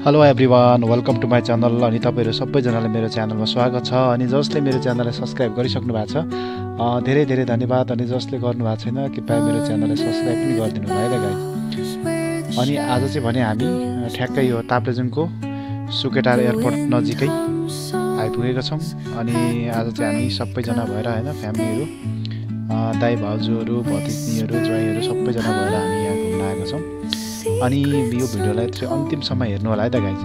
Hello everyone, welcome to my channel. अनि तपाईहरु सबैजनालाई मेरो च्यानलमा स्वागत छ। अनि जसले मेरो च्यानललाई सब्स्क्राइब गरिसक्नु भएको छ धेरै धेरै धन्यवाद। अनि जसले गर्नु भएको छैन कृपया मेरो च्यानललाई सब्स्क्राइब पनि गरिदिनु होला है त गाइस। अनि आज चाहिँ भने हामी ठ्याक्कै यो ताप्लेजुङको सुकेटार एयरपोर्ट नजिकै आइपुगेका छौं। अनि आज चाहिँ हामी सबैजना भएर हैन फ्यामिलीहरु दाइ भाउजूहरु भतिनीहरु ज्वाइँहरु सबैजना भएर हामी यहाँ घुम्न आएका छौं। अनि यो भिडियोलाई चाहिँ अन्तिमसम्म हेर्नु होला है त गाइस।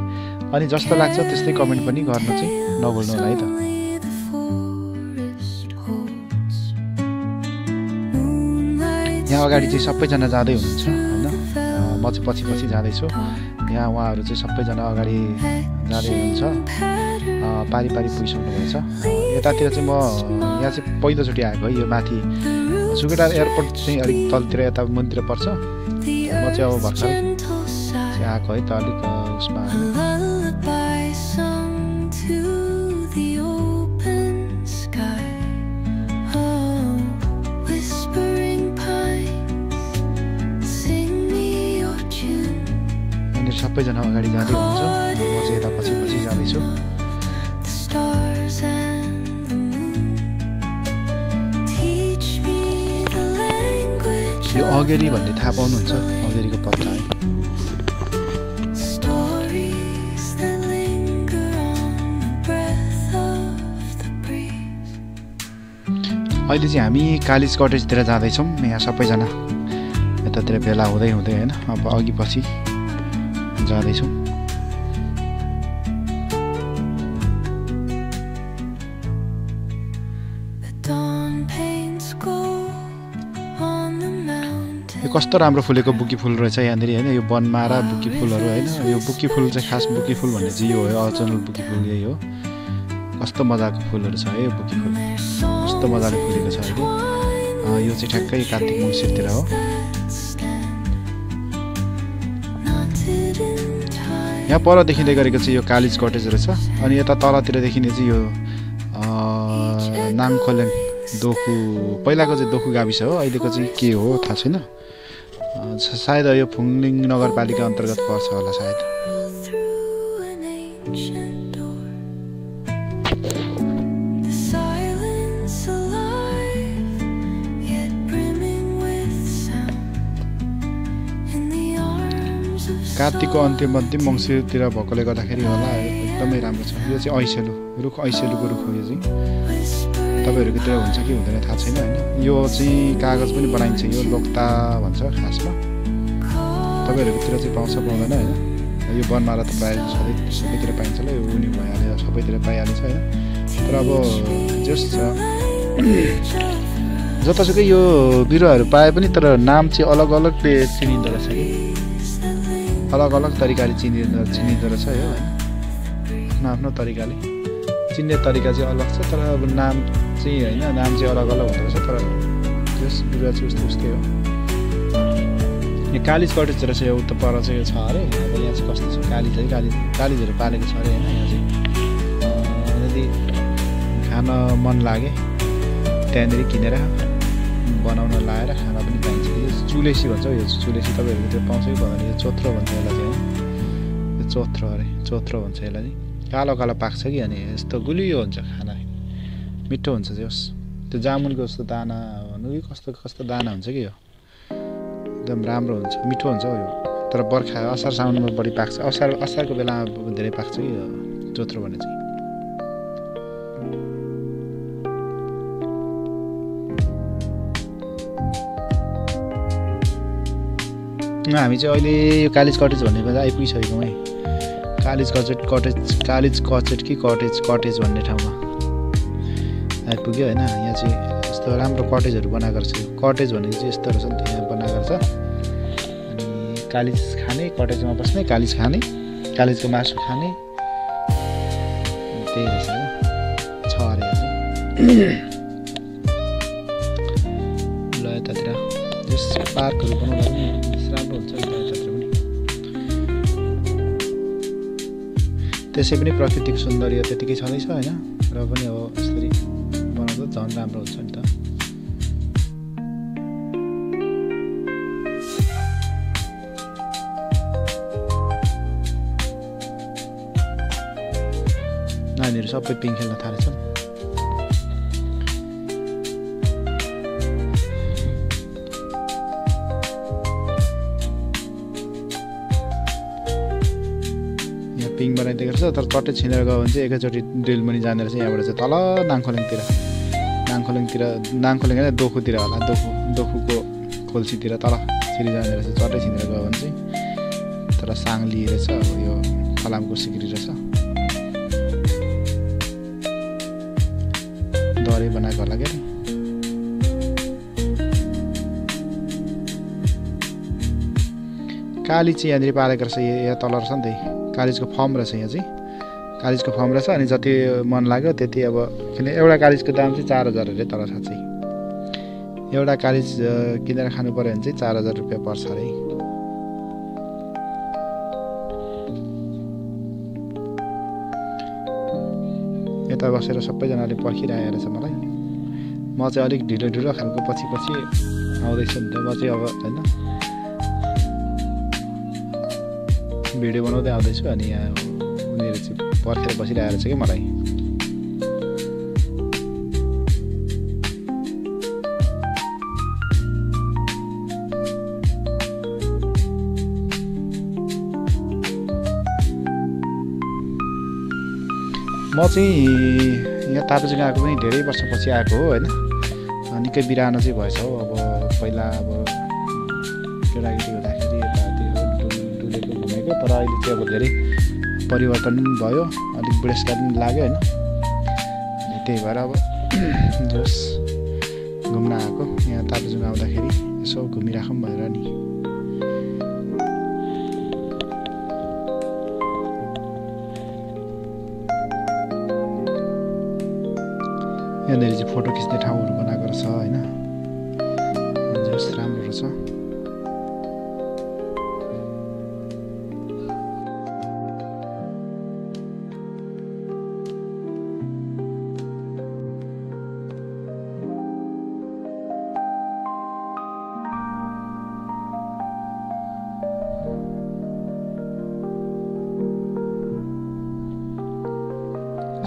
अनि जस्तो लाग्छ त्यस्तै कमेन्ट पनि गर्नु चाहिँ नभुल्नु होला है त। यहाँ अगाडि चाहिँ सबैजना जाँदै हुनुहुन्छ हैन, म चाहिँ पछि जाँदै छु। यहाँ उहाँहरु चाहिँ सबैजना अगाडि जाँदै हुनुहुन्छ, पारी पुगिसक्नु भएछ। यतातिर चाहिँ म यहाँ चाहिँ पहिलोचोटि आएको है। यो माथि सुकेटार एयरपोर्ट चाहिँ अलिक तलतिर यता मन्दिर पर्छ। म चाहिँ अब भर्खरै आएको है त अलिक उसमा। यहाँनिर सबैजना अगाडि जाँदै हुनुहुन्छ, म चाहिँ यता पछि जाँदैछु। यो अगेरी भन्ने थाहा पाउनुहुन्छ, अगेरीको पत्ता है। अहिले चाहिँ हामी कालिज कटेजतिर जाँदैछौँ। यहाँ सबैजना यतातिर भेला हुँदै हैन, अब अघि पछि जाँदैछौँ। यो कस्तो राम्रो फुलेको बुकी फुल रहेछ यहाँनिर हैन। यो बनमारा बुकी फुलहरु हैन। यो बुकी फुल चाहिँ खास बुकी फुल भन्ने चाहिँ यो हो, अरिजिनल बुकी फुल यही हो। कस्तो मजाको फुलहरु छ है यो बुकी फुल, कस्तो मजाले फुलेको छ अहिले। यो चाहिँ ठ्याक्कै कार्तिक मङ्सिरतिर हो। यहाँ पर देखिँदै गरेको चाहिँ यो कालिज कटेज रहेछ। अनि यता तलतिर देखिने चाहिँ यो नाङखोलेङ दोखु, पहिलाको चाहिँ दोखु गाविस हो, अहिलेको चाहिँ के हो थाहा छैन। सायद यो फुङलिङ नगरपालिका अन्तर्गत पर्छ होला सायद। कार्तिकको अन्तिम मङ्सिरतिर भएकोले गर्दाखेरि होला एकदमै राम्रो छ। यो चाहिँ ऐसेलु रुख, ऐसेलुको रुख हो यो चाहिँ। तपाईहरुकोतिर हुन्छ कि हुँदैन थाहा छैन हैन। यो चाहिँ कागज पनि बनाइन्छ, यो लोक्ता भन्छ खासमा। तपाईहरुकोतिर चाहिँ पाउँछ पाउँदैन हैन। यो बनमारा त प्राय सबैतिर पाइन्छ ल, यो उनी भइहाल्यो सबैतिर पाइहाल्छ हैन। तर अब जस छ जतासुकै यो बिरुवाहरु पाए पनि तर नाम चाहिँ अलग-अलगले चिनिँदो रहेछ कि, अलग-अलग तरिकाले चिनिँदो रहेछ यो हैन। आफ्नो तरिकाले चिन्ने तरिका चाहिँ अलग छ, तर अब नाम चाहिँ हैन, नाम चाहिँ अलग-अलग हुँदो रहेछ। तर त्यस बिरुवा चाहिँ उस्तै हो। यो कालिज कटेज रहेछ, यो उता पर चाहिँ यो छ अरे। अब यहाँ चाहिँ कस्तो छ कालिजहरु पालेको छ अरे हैन। यहाँ चाहिँ यदि खान मन लागे त्यहाँनिर किनेर बनाउन लाएर खाना पनि पाइन्छ। यो चुलेसी भन्छ, यो चुलेसी तपाईहरुको त्यो पाउँछ कि भन्दैन। यो चोत्रो भन्छ यसलाई चाहिँ, यो चोत्रो अरे, चोत्रो भन्छ यसलाई चाहिँ। कालो पाक्छ कि, अनि यस्तो गुलियो हुन्छ, खाना मिठो हुन्छ। त्यो जामुनको जस्तो दाना भन्नु कि कस्तो दाना हुन्छ कि यो, एकदम राम्रो हुन्छ, मिठो हुन्छ यो। तर बर्खा असार साउनमा बढी पाक्छ, असारको बेलामा धेरै पाक्छ कि यो चोत्रो भन्ने चाहिँ। हामी चाहिँ अहिले यो कालिज कटेज भन्ने बेला आइपुगिसकेको है। कालिज कटेज भन्ने ठाउँमा आइपुग्यो हैन। यहाँ चाहिँ यस्तो राम्रो कटेजहरु बनाएको रहेछ। कटेज भनेको चाहिँ यस्तो रहेछ नि त, यहाँ बनाएको रहेछ। अनि कालिज खाने, कटेजमा बस्ने, कालिज खाने, कालिजको मासु खाने, त्यही रहेछ हैन। छ अरे ल यतातिर जस पार्कहरु बनाउनु पनि राम्रो हुन्छ यतातिर पनि। त्यसै पनि प्राकृतिक सौन्दर्य त्यतिकै छँदैछ हैन, र पनि अब यसरी बनाउँदा झन् राम्रो हुन्छ नि त। सबै पिङ खेल्न थालेछन्। यहाँ पिङ बनाइदिएको रहेछ, तर चट्टै छिनेर गयो भने चाहिँ एकैचोटि ड्रिल पनि जाँदो रहेछ। यहाँबाट चाहिँ तल नाङखोलिङ होइन दोखुतिर होला, दोखुको खोल्सीतिर तल छिरी जाँदो रहेछ। चट्टै छिनेर गयो भने चाहिँ तर साङ लिइरहेछ। अब यो फलामको सिक्री रहेछ, दरै बनाएको होला क्या। कालिज चाहिँ यहाँनिर पालेको रहेछ, यहाँ तल रहेछ नि त कालिजको फर्म रहेछ। यहाँ चाहिँ कालिजको फर्म रहेछ। अनि जति मन लाग्यो त्यति अब किन एउटा कालिजको दाम चाहिँ 4000 अरे तल साँच्चै। एउटा कालिज किनेर खानु पऱ्यो भने चाहिँ 4000 रुपियाँ पर्छ अरे। यता बसेर सबैजनाले पर्खिरहेको रहेछ मलाई। म चाहिँ अलिक ढिलो खालको पछि आउँदैछु नि त। म चाहिँ अब होइन भिडियो बनाउँदै आउँदैछु। अनि यहाँ उनीहरू चाहिँ पर्खेर बसिरहेको रहेछ कि मलाई। म चाहिँ यहाँ ताप्लेजुङ आएको पनि धेरै वर्षपछि आएको हो होइन। निकै बिरानो चाहिँ भएछ हो। अब पहिला अब केटाकेटी हुँदाखेरि यता डुलेको घुमेको, तर अहिले चाहिँ अब धेरै परिवर्तन पनि भयो, अलिक बुढेसकाल पनि लाग्यो होइन। अनि त्यही भएर अब जस घुम्न आएको यहाँ ताप्लेजुङ आउँदाखेरि यसो घुमिराखौँ भनेर नि। यहाँनिर चाहिँ फोटो खिच्ने ठाउँहरू बनाएको रहेछ होइन। जस राम्रो रहेछ।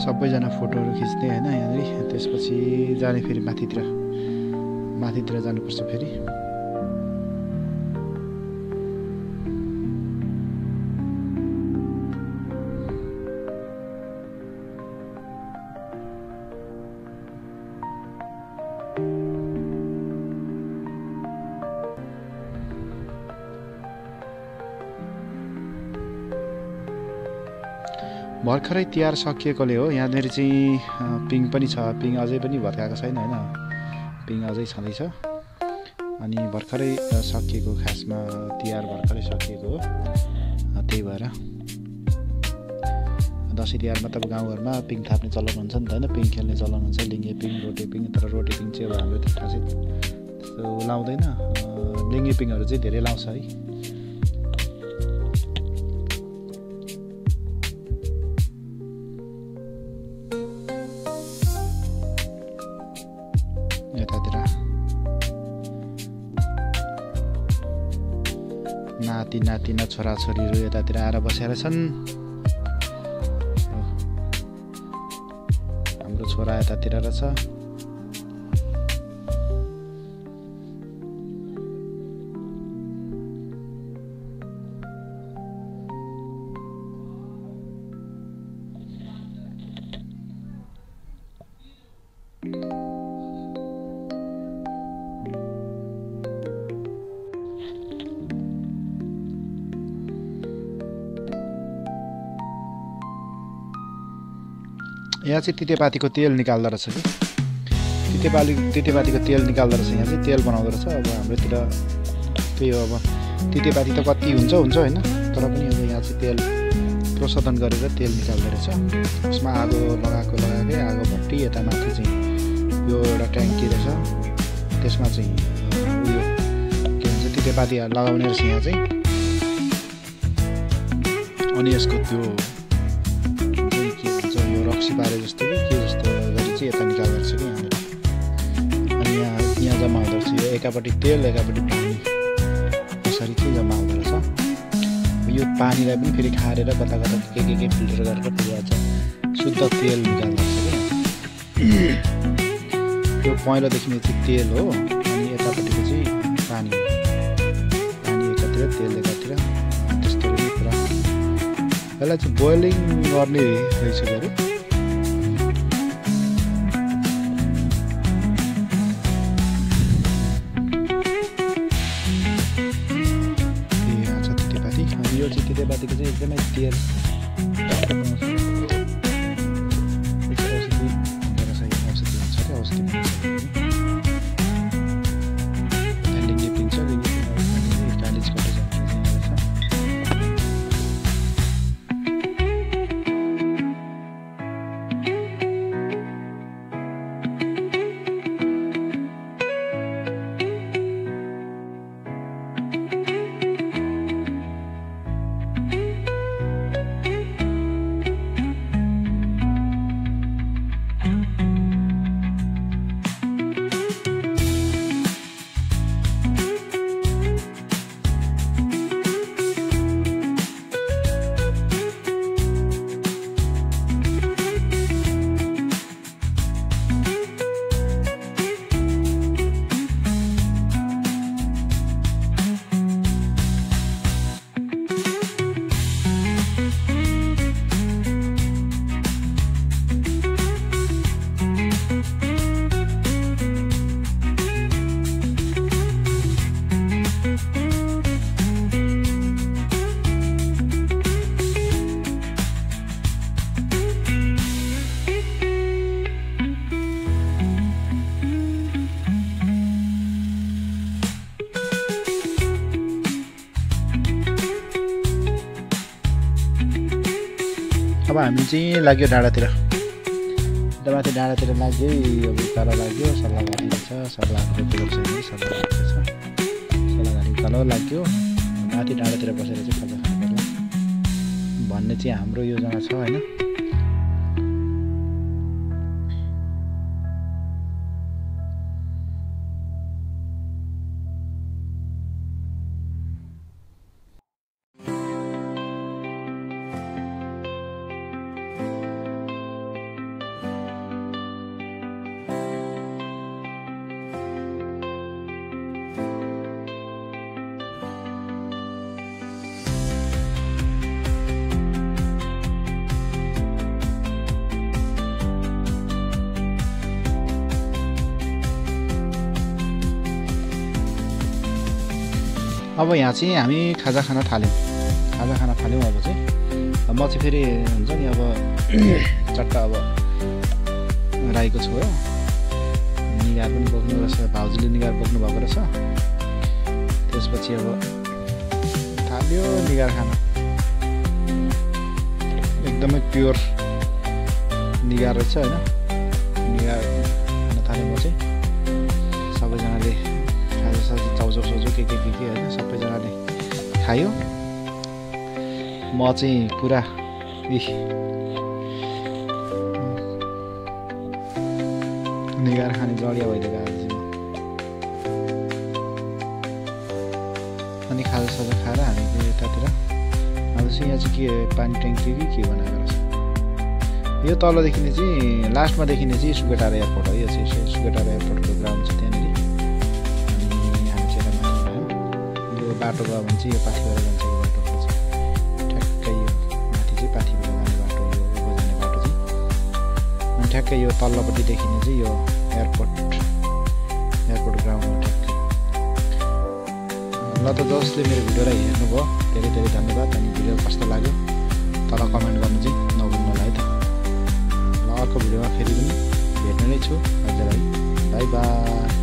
सबैजना फोटोहरू खिच्ने होइन यहाँनिर। त्यसपछि जाने फेरि माथितिर जानुपर्छ फेरि। भर्खरै तिहार सकिएकोले हो यहाँनिर चाहिँ पिङ पनि छ। पिङ अझै पनि भत्काएको छैन होइन, पिङ अझै छँदैछ। अनि भर्खरै सकिएको, खासमा तिहार भर्खरै सकिएको हो। त्यही भएर दसैँ तिहारमा त अब गाउँघरमा पिङ थाप्ने चलन हुन्छ नि त होइन, पिङ खेल्ने चलन हुन्छ, लिङ्गे पिङ, रोटे पिङ। तर रोटे पिङ चाहिँ अब हाम्रो त खासै त्यस्तो लाउँदैन। लिङ्गे पिङहरू चाहिँ धेरै लाउँछ है। यतातिर नाति नातिना छोराछोरीहरू यतातिर आएर बसेर छन्। हाम्रो छोरा यतातिर रहेछ। यहाँ चाहिँ तितेपातीको तेल निकाल्दो रहेछ कि, तितेपातीको तेल निकाल्दो रहेछ। यहाँ चाहिँ तेल बनाउँदो रहेछ। अब हाम्रोतिर त्यही हो, अब तितेपाती त कति हुन्छ होइन, तर पनि अब यहाँ चाहिँ तेल प्रशोधन गरेर तेल निकाल्दो रहेछ। उसमा आगो लगाएकै आगो भट्टी यता माथि चाहिँ यो एउटा ट्याङ्की रहेछ, त्यसमा चाहिँ उयो के भन्छ तितेपाती लगाउने रहेछ यहाँ चाहिँ। अनि यसको त्यो रक्सी पारे जस्तो कि के जस्तो गरी चाहिँ यता निकाल्दो रहेछ कि यहाँनिर। अनि यहाँ जम्मा हुँदो रहेछ। यो एकापट्टि तेल एकापट्टि पानी यसरी चाहिँ जम्मा हुँदो रहेछ। यो पानीलाई पनि फेरि खारेर कता के फिल्टर गरेर फेरि आज शुद्ध तेल निकाल्नुपर्छ कि यो पहेँलो देखिने चाहिँ तेल हो अनि यतापट्टिको चाहिँ पानी हो पानी एकातिर तेल एकातिर त्यस्तो पुरा यसलाई चाहिँ बोइलिङ गर्ने रहेछ अरे यो चाहिँ तितेपातीको चाहिँ एकदमै तेल औषधि हुन्छ क्या औषधि लिङ्गे पिन्छ कालिज कटे अब हामी चाहिँ लाग्यो डाँडातिर माथि डाँडातिर लाग्यो अब तल लाग्यो सल्लाहघारी छ सल्लाहघारी तल लाग्यो माथि डाँडातिर बसेर चाहिँ खाजा खानु पर्ला भन्ने चाहिँ हाम्रो योजना छ हैन अब यहाँ चाहिँ हामी खाजा खान थाल्यौँ अब चाहिँ म चाहिँ फेरि हुन्छ नि अब चट्टा अब राईको छु हो निगार पनि बोक्नु रहेछ भाउजूले निगार बोक्नु भएको रहेछ त्यसपछि अब थाल्यो निगार खान एकदमै प्योर निगार रहेछ हैन निगार खान थालेँ म चाहिँ सबैजनाले चाउचाउ सोचो के हैन सबैजनाले खायो म चाहिँ पुरा निगार खाने जडिया भइदिएको आज चाहिँ अनि खाजासाजा खाएर हामी यतातिर अब चाहिँ यहाँ चाहिँ के पानी ट्याङ्की कि के बनाएको रहेछ यो तल देखिने चाहिँ लास्टमा देखिने चाहिँ सुकेटार एयरपोर्ट हो यो चाहिँ सुकेटार एयरपोर्टको ग्राउन्ड छ त्यहाँनिर बाटो गयो भने चाहिँ यो पाथिबाट जान्छ यो बाटो ठ्याक्कै यो माथि चाहिँ पाथिबाट जाने बाटो यो जाने बाटो चाहिँ अनि ठ्याक्कै यो तल्लोपट्टि देखिने चाहिँ यो एयरपोर्ट ग्राउन्ड हो ठ्याक्कै ल त जसले मेरो भिडियोलाई हेर्नुभयो धेरै धेरै धन्यवाद अनि भिडियो कस्तो लाग्यो तल कमेन्ट गर्नु चाहिँ नभुल्नु होला है त ल अर्को भिडियोमा फेरि पनि भेट्ने नै छु हजुरलाई बाई बाई